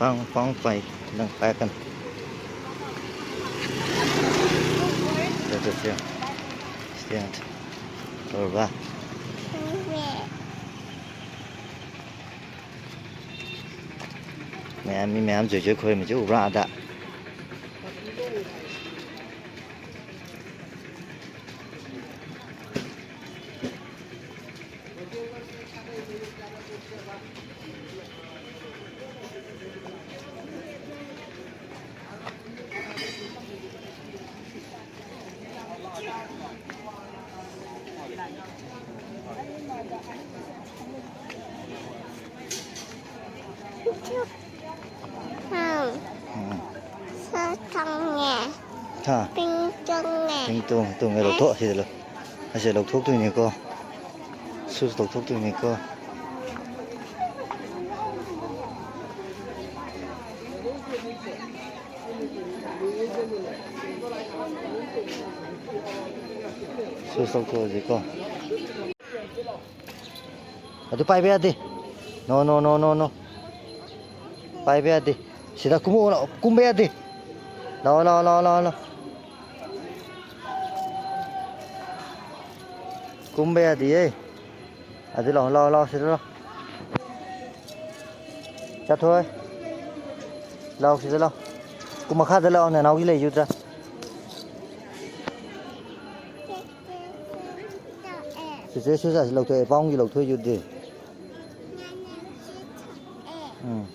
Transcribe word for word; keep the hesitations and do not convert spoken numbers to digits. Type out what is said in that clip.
ꯄꯥꯡ ꯄꯥꯡ ꯄꯥꯏ ꯅꯪ ꯄꯥꯏꯔꯛꯀꯅꯤ꯫ ꯆꯠ ꯆꯠꯁꯦ꯫ ꯁꯤꯗ ꯇꯧꯔꯕ꯫ ꯃꯌꯥꯝ ꯃꯤ ꯃꯌꯥꯝ ꯆꯣꯏ ꯆꯣꯏ ꯈꯣꯏꯔꯝꯃꯤꯁꯦ ꯎꯕ꯭ꯔꯥ ꯑꯥꯗ? ꯎꯝ꯫ ꯁꯥ ꯊꯣꯡꯉꯦ꯫ ꯍꯥ? ꯄꯤꯡ ꯇꯣꯡꯉꯦ꯫ ꯄꯤꯡ ꯇꯣꯡ-, ꯇꯣꯡꯉꯦ꯫ ꯂꯧꯊꯣꯛ ꯑꯁꯤꯗ ꯂꯧ-, ꯑꯁꯤꯗ ꯂꯧꯊꯣꯛꯇꯣꯏꯅꯤꯀꯣ꯫ ꯁꯨꯁ ꯂꯧꯊꯣꯛꯇꯣꯏꯅꯤꯀꯣ꯫ ꯁꯨꯁ ꯂꯧꯊꯣꯛꯑꯁꯤꯀꯣ꯫ ꯑꯗꯨ ꯄꯥꯏꯕ ꯌꯥꯗꯦ꯫ No, no, no, no, no. ꯄꯥꯏꯕ ꯌꯥꯗꯦ꯫ ꯁꯤꯗ ꯀꯨꯝꯃꯛꯑꯣ, ꯂꯥꯛꯑꯣ꯫ ꯀꯨꯝꯕ ꯌꯥꯗꯦ꯫ ꯂꯥꯛꯑꯣ, ꯂꯥꯛꯑꯣ, ꯂꯥꯛꯑꯣ, ꯂꯥꯛꯑꯣ, ꯂꯥꯛꯑꯣ꯫ ꯀꯨꯝꯕ ꯌꯥꯗꯤꯌꯦ꯫ ꯑꯗꯨ ꯂꯥꯛꯑꯣ, ꯂꯥꯛꯑꯣ, ꯂꯥꯛꯑꯣ, ꯁꯤꯗ ꯂꯥꯛꯑꯣ꯫ ꯆꯠꯊꯣꯏ꯫ ꯂꯥꯛꯑꯣ, ꯁꯤꯗ ꯂꯥꯛꯑꯣ꯫ ꯀꯨꯝ ꯃꯈꯥꯗ ꯂꯥꯛꯑꯣ, ꯅꯅꯥꯎꯒꯤ ꯂꯩꯖꯨꯗ꯭ꯔꯥ? ꯆꯦꯆꯦ ꯁꯨꯁ ꯑꯁꯤ ꯂꯧꯊꯣꯛꯑꯦ, ꯄꯥꯎꯡꯒꯤ ꯂꯧꯊꯣꯛꯏꯗꯨꯗꯤ꯫ ꯎꯝ꯫